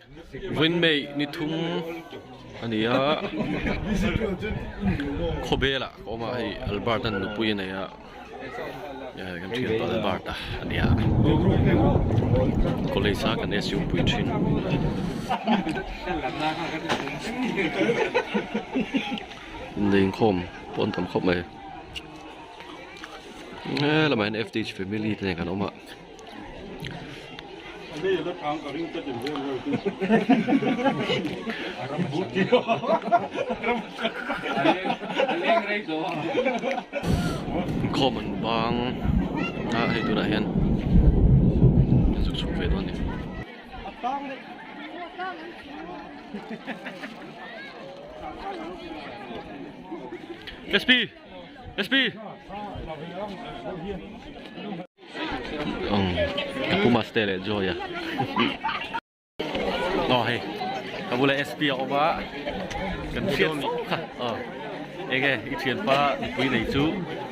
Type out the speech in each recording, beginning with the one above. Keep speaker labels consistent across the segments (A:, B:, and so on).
A: Vawiin May ni thum a ni a, khawbel ah ka awm a hei Albert an nupui a nei a, kan thianpa Albert a a ni a, college a kan SU pui thin. Inlei inkhawm pawh an tam khawp mai, helamah hian FTH family te nen kan awm a. Inkhawm an bang a hei tunah hian an zuk chhuk ve dawn a ni. SP! SP! Ka pu Maste leh Joy a aw hei ka bula SP a awm a kan hriat fo kha aw enge i thianpa nupui nei chu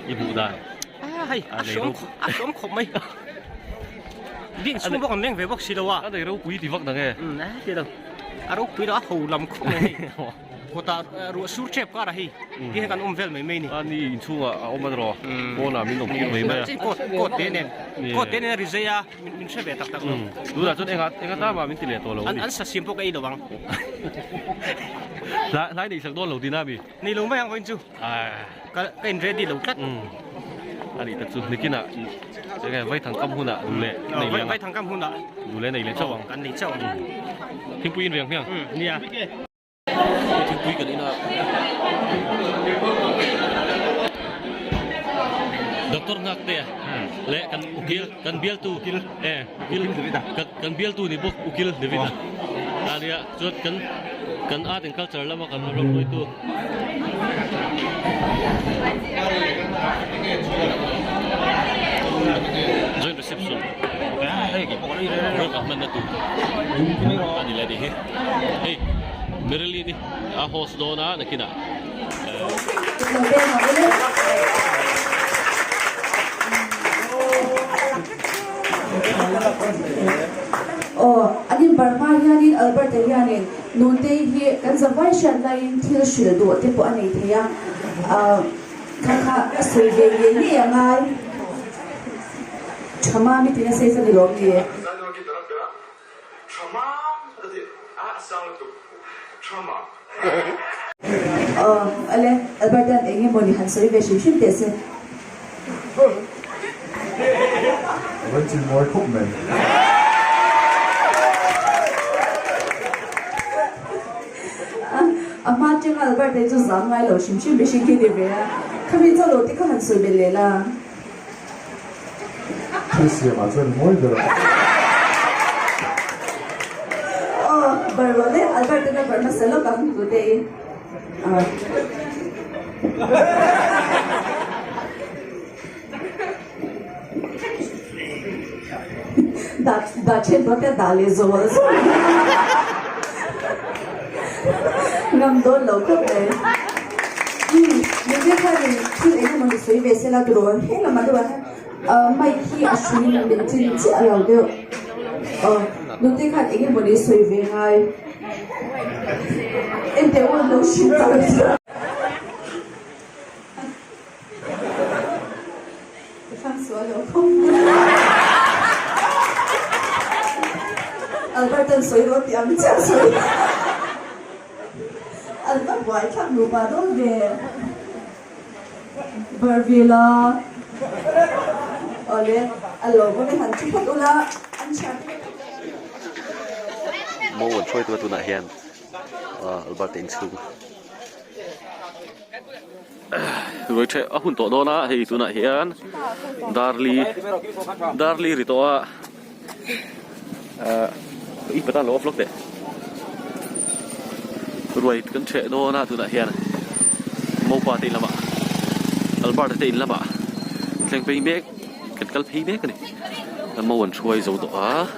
A: i hmuh dan
B: a hei a hrawm a hrawm khawp mai ding chhung bawk an leng ve bawk si lo a
A: a nei ropui ti vak dang e
B: a ti lo a ropui lo a ho lam khawp mai hei Kawtah ruah sur tep kar a hei ti hian kan awm vel mai mai ni.
A: A ni inchhungah a awm a ni rawh pawnah min awm tir mai mai a.
B: Coat coat te nen coat te nen a ri zai a min hre ve tak tak lo.
A: Tunah chuan enga enga ta mah min ti leh tawh lo a ni.
B: An sa siam pawh ka ei lo ang.
A: Hlai neih sak dawn lo tihna mi?
B: Nei lo mai ang vawiin chu. Ka ka in ready lo tlat.
A: A nih tak chu nikinah enge vaithang kam hunah duh leh nei leh ang a.
B: Vaithang kam hunah
A: duh leh nei leh chauh ang.
B: Kan nei chauh ang.
A: Thingpui in ve ang hmiang?
B: Nia.
A: Thingpui kan in a Doctor nghak te leh kan ukil kan bialtu e ukil kan bialtu ni bawk ukil David a ania chuan kan kan art and culture lama kan ram hruaitu joint reception rawk a hmanna tur a ni leh a nih hi. Hei Marilyn hi a host dawn a nakinah
C: Aw, an inbar hma hianin Albert-a hianin Nuntei hi kan zavai hriat laiin thil hrilh duh te pawh a nei thei a, kha kha a sawi ve ngei ngei a ngai. Tha mami tina sawi kha ni lawm ni? Aw, ale, Alberta'n eng emaw ni han sawi ve hrim hrim teh se. A hma atanga Alberta hi chu zam ngai lo hrim hrim mihring hi ni ve a, khami chauh lo te kha han sawi belh leh la.
D: Thil siamah chuan mawi ber a.
C: Aw, bar rawh le, Albert in a bar hmasa lawk ang tute i. Dah dah then rawh te dah leh zawl zawl. Ngam dawn lo khawp mai. Umm, nute khanin thil eng emaw ni sawi ve sela turaw heng lamah deuhah hian mic hi a hruiin min chin chiah lo deuh. Aw, nute khan eng emaw ni sawi ve ngai. Enteh u an lo hrilh char char. Ka thlang sual lo khawp mai. Alberta'n sawi rawh tih ang chiah sawi. An va buai thlak nupa dawn ve. Barvila. Awle, a lo va han thu phawt ula, an thian te
A: Mo an hruai tura tunah hian Albert-a inchhung. Ruai ṭheh a hun tawh dawn a hei tunah hian darli darli ri tawh a ahh i patan lo off lawk teh ruai kan ṭheh dawn a tunah hian mopa te in lamah Albert a te in lamah thleng phei mek kan kal phei mek a ni mo an hruai zo tawh a ahh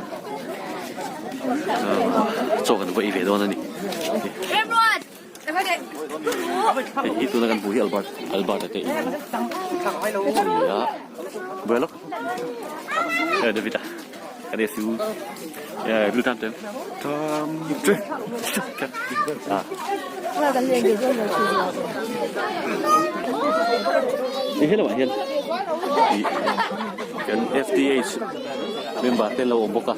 A: chaw kan va ei ve dawn a ni. Hei hi tuna kan hmuh hi Albert Albert a te in a ni a Buai lawk eh David a. Kan SU ril tan tem. Tam che. Ah. Hei helamah hian ih kan FTH member te an lo awm bawk a.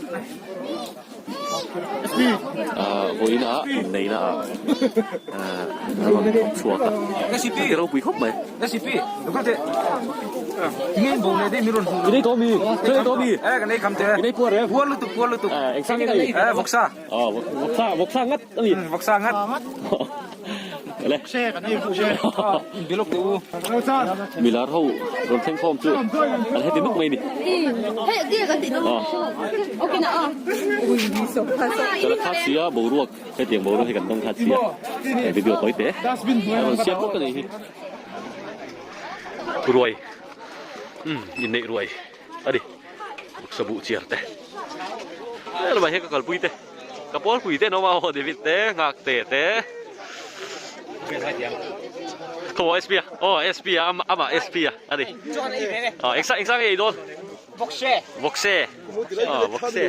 A: Vawiin ah inneihna ah a rawn thawk chhuak a, a ropui khawp mai. Inei tawh mi? Inei tawh mi? Inei puar em? Eng sang nge ni? Vawksa, vawksa ngat a ni. Le. Milar ho rawn thleng khawm chu an heti nuk mai ni. Chala khat sia boruak hetiang boruak hi kan dawng khat sia he video tawi te a rawn siam bawk a nih hi. Ruai umm inneih ruai a ni sabuh chiar te helai hi ka kalpui te. Ka pawl pui te an awm a aw David te nghak te te Khaw SP a aw SP a amah SP a ani aw engsa engsa nge ei dawn Vawkse Vawkse aw Vawkse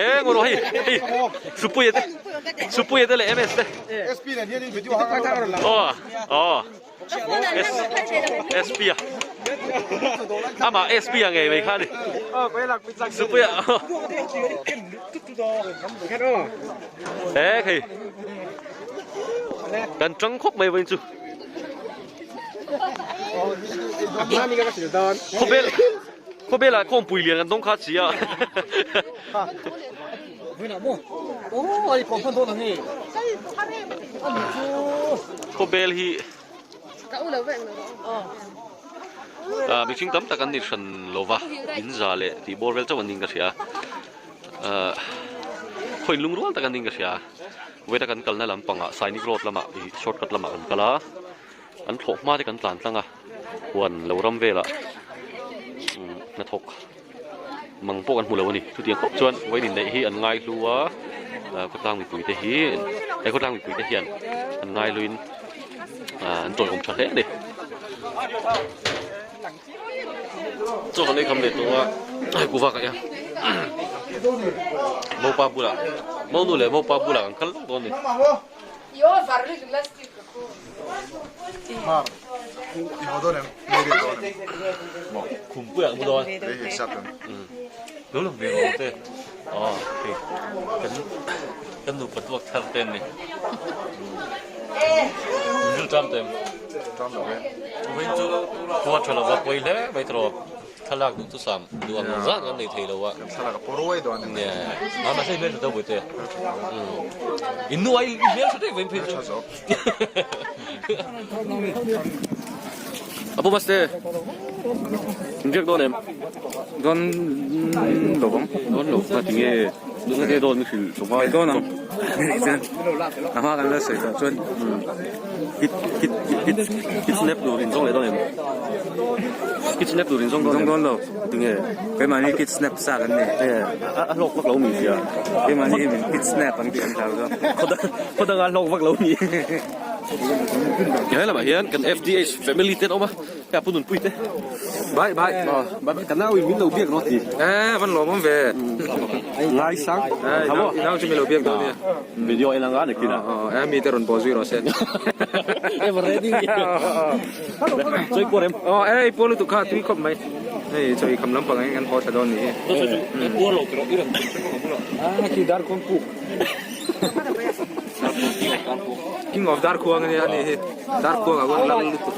A: e ngawh rawh hei hei Supuia te Supuia te leh MS te
D: SP nen hian in video hang hang
A: aw aw SP a amah SP a ngei mai kha ni Supuia e khei kan tang khawp mai vawiin chu khawbel khawbel ah khawmpui lian kan dawng kha si a Khawbel hi ah mihring tam tak an ni hran lo va in za leh tih bawr vel chauh an ning ka hria ah khawiin lungrual tak an ning ka hria vawiin a kan kalna lampangah Sainik road lamah ih shortcut lamah kan kal a an thlawh hma te kan tlan tlang a huan lo ram velah umm hnathawk. Mang pawh kan hmu lo a ni. Chutiang khawp chuan vawiin inneih hi an ngaihlu a, khawtlang mipuite hi he khawtlang mipuite hian an ngaihluin an tawihawm tha hle a ni. Chaw kan ei kham leh tawh a, hei kuva ka ei a, mopa bulah monu leh mopa bulah kan kal lawk dawn a ni. Khumpuiah ka mu dawn. Lo lang ve rawh te. Aw hei kan kan nupa tuak thar te an ni. Min ṭam tem. Vawiin chu khua ṭha lova pawi hle mai tawh. Thlalak duh chu sam duh ang zat kan nei thei lo a.
D: Thlalak a pawruai dawn a ni.
A: A mahse i hmeltha deuh Bawihte. In nu ai i hmeltha daih vawiin phei chu. A pu Maste, in riak dawn em?
E: Dawn lo vang.
A: Dawn lo kha tinge duhna te dawn mi hrilh chawp a.
E: Dawn ang. A hma kan la sawi tawh chuan.
A: Kit kit kit kit snap tur in zawng leh dawn em? Kit snap tur in zawng dawn em?
E: Zawng dawn lo.
A: Tinge?
E: Keimahni kit snap sa kan ni.
A: E a a hlawk vak lo mi sia.
E: Keimahni min kit snap an tih an hlau zawk.
A: Khaw dang khaw dangah hlawk vak lo mi. He lamah hian kan FDH family te an awm a, hei a pu nunpui te.
E: Bye bye.
A: Ka nau in min lo biak rawh ti.
E: E van lawm awm ve.
A: Ngai sang.
E: I nau chu min lo biak dawn nia.
A: Video en anga ni kina.
E: Eh mi te rawn bawl zui rawh se.
A: Ever ready. Choi puar em.
E: Oh eh puar lutuk kha tui khawp mai. Hei choi kham lampang in kan haw thla dawn ni hi.
A: Puar lo tawh i rawn tum hrep ang bulah.
E: Ah khi dar khuang puk. King of dar khuang ania ani hi. Dar khuang a rawn lang lutuk.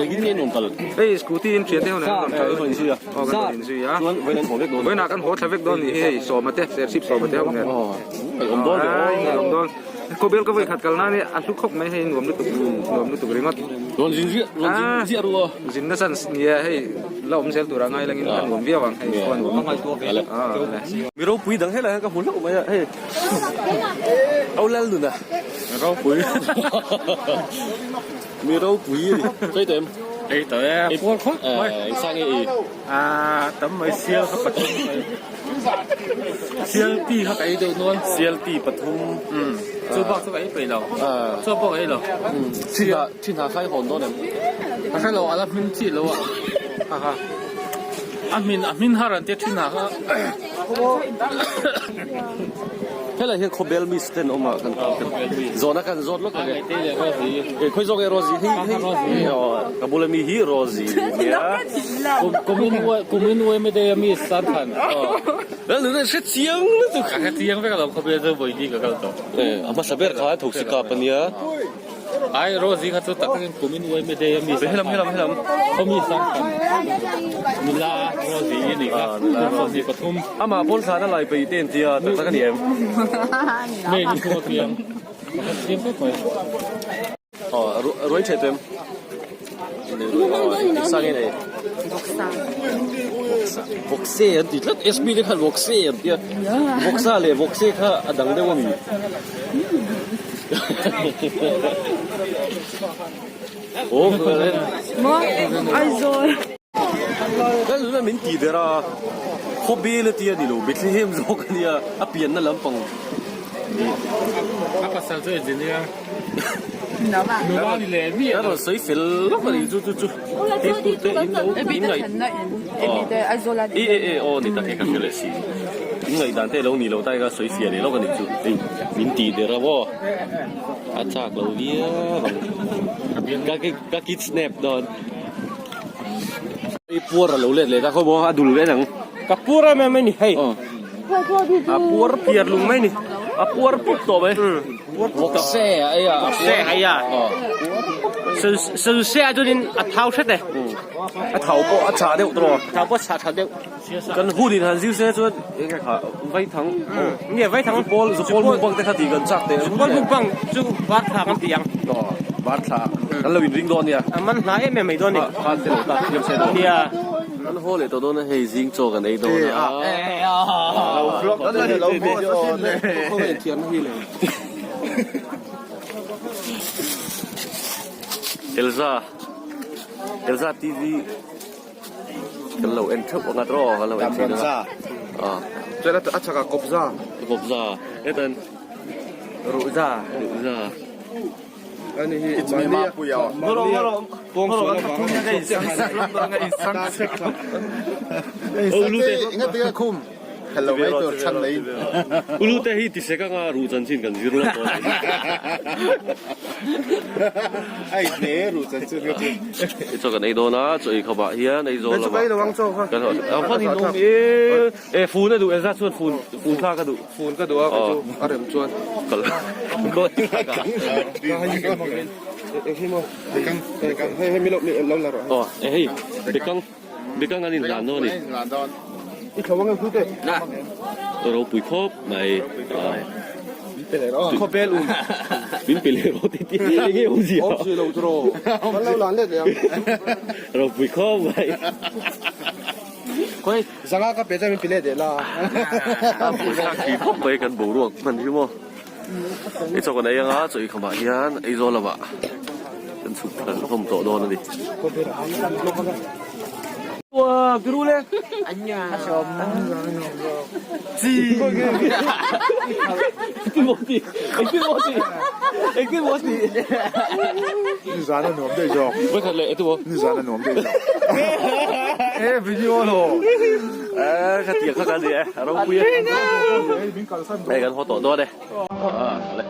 A: Engin nge nuam kal?
E: Hei scooty in thian te ho nen an rawn kal.
A: An rawn inzui a.
E: Aw kan rawn inzui a.
A: Chuan vawiin an haw vek dawn.
E: Vawiin ah kan haw thla vek dawn ni hi hei sawma te serchhip sawma te ho nen.
A: Awm dawn ve aw.
E: Awm dawn. Khawbel ka vawi khat kal nan hi a hlu khawp mai hei nuam lutuk nuam lutuk ringawt.
A: Rawn zin ziah rawn zin ziah ru aw.
E: Zin na chance nia hei la awm zel tur a ngai langin ka nuam viau ang hei chuan.
A: Mi ropui dang helai hian ka hmu hlauh mai a hei Au lal nun a. Mi ropui Mi ropui a ni. Sawi tawh em?
E: Ei tawh e. Puar khawp mai.
A: Engsa nge i?
E: Aaa tam mai sial kha pathum mai. CLT kha ka ei deuh nual.
A: CLT pathum.
E: Umm chu bak chu ka ei peih lo. Chaw pawh ka ei lo.
A: Thin ah thin ah kha i hawn dawn em?
E: Ka hre lo a la hmin chi lo a. Ha ha. A hmin a hmin har an tia thin ah kha.
A: Helai hian khawbel mi stand awm a kan zawhna kan zawt lawk ang e. Khawi zawk nge Rosie hei hei aw ka bula mi hi Rosie nia.
F: Kumin kumin UMA day a mi stand khan.
A: Lal nuna hre chiang lutuk.
F: Ka hre chiang vek alawm khawbel chu vawi li ka kal tawh.
A: A hmasa ber kha thosi kap ania.
F: Ai Rosie kha chu tak takin kumin UMA day a mi
A: Helam helam helam.
F: Khawmi sang khan nula Rosie i nih kha Rosie pathum.
A: Amah pawn thlan a lai peih te an tia tak tak a ni em?
F: Nei ni thung a piang. Pakhat chiang vek mai.
A: Aw ruai thet em? Engsa nge nei? Vawksa. Vawkse an ti tlat SB te khan vawkse an tia. Vawksa leh vawkse kha a dang deuh a mi? Aw
G: Aizawl.
A: Kan nuna min tih ber a, khawbel a tia ni lo, Bethlehem zawk a nia, a pianna lampang ni.
F: A pasal chu engineer nula ni leh mi
A: a rawn sawi fel lawk a ni chu chu chu tih te in lo in ngaih e e e aw ni tak e ka hre leh si in ngaih dan te lo ni lo tai ka sawi fiah leh lawk a ni chu hei min tih der a maw a chak lo viau ang ka ka kid snap dawn i puar a lo let leh ta khaw maw a dul ve nang
B: ka puar em em a ni hei
A: a puar
B: piar lung mai ni
A: a puar put tawh mai
F: vawk se a ei a
B: vawk se a ei a sel se a chuanin a thau hret e
A: a thau pawh a chah deuh tawh
B: a thau pawh a chah tha deuh
A: kan hun in han zir se chuan eng kha vaithang
B: nge vaithang
A: zupawl zupawl mukbang te kha tih kan chak teh
B: zupawl mukbang chu var thla kan ti ang
A: var thla kan lo inring dawn nia
B: a man hla em em mai dawn ni
A: khan te lo tak thiam se dawn
B: nia
A: kan haw leh tawh dawn a hei zing chaw kan ei dawn a
D: Lo vlog lo video
A: Elza Elza TV Kan lo en theuh ang a tawh kan lo en thin a.
D: Chuan a chhakah kawpza.
A: Kawpza hetan
D: Ruhza.
A: Ruhza.
D: Ani hi mahni mahni khum hello mai tur chhan nei.
A: Ulu te hi ti sek anga ruh chanchin kan zir la tawh.
D: Ai hle ruh chanchin ka chu.
A: Chaw kan ei dawn a, chaw ei khawpah hian Aizawl lamah kan haw a hman in awm e e fun a duh engzat chuan fun fun thla ka duh
D: fun ka duh a kei chu a rem chuan
A: kal
D: hei hei mi lo mi lo la rawh
A: aw e hei bekang bekang an inhlan dawn a ni
D: i thlo ang em hlute
A: ropui khawp mai
D: Khawbel um.
A: Min pe leh rawh tih eng nge awmzia?
D: Awm zui lo chu rawh. Kan lo lan let leh ang.
A: Ropui khawp mai.
D: Khawi zanga ka pe chuan min pe let leh la.
A: A buaithlak thei khawp mai kan boruak hman hi maw. I chaw kan ei anga chaw ei khamah hian Aizawl lamah kan chhuk kan hlawm tawh dawn a ni. Ua biru le. Chi. Engtin maw ti? Engtin maw ti? Engtin maw ti?
D: Nizan a nuam daih zawk.
A: Vawikhat leh engtin maw?
D: Nizan a nuam daih zawk. E video lo.
A: Eh ka tiang kha kan ni e a ropui e. Hei kan haw tawh dawn e. Ah le.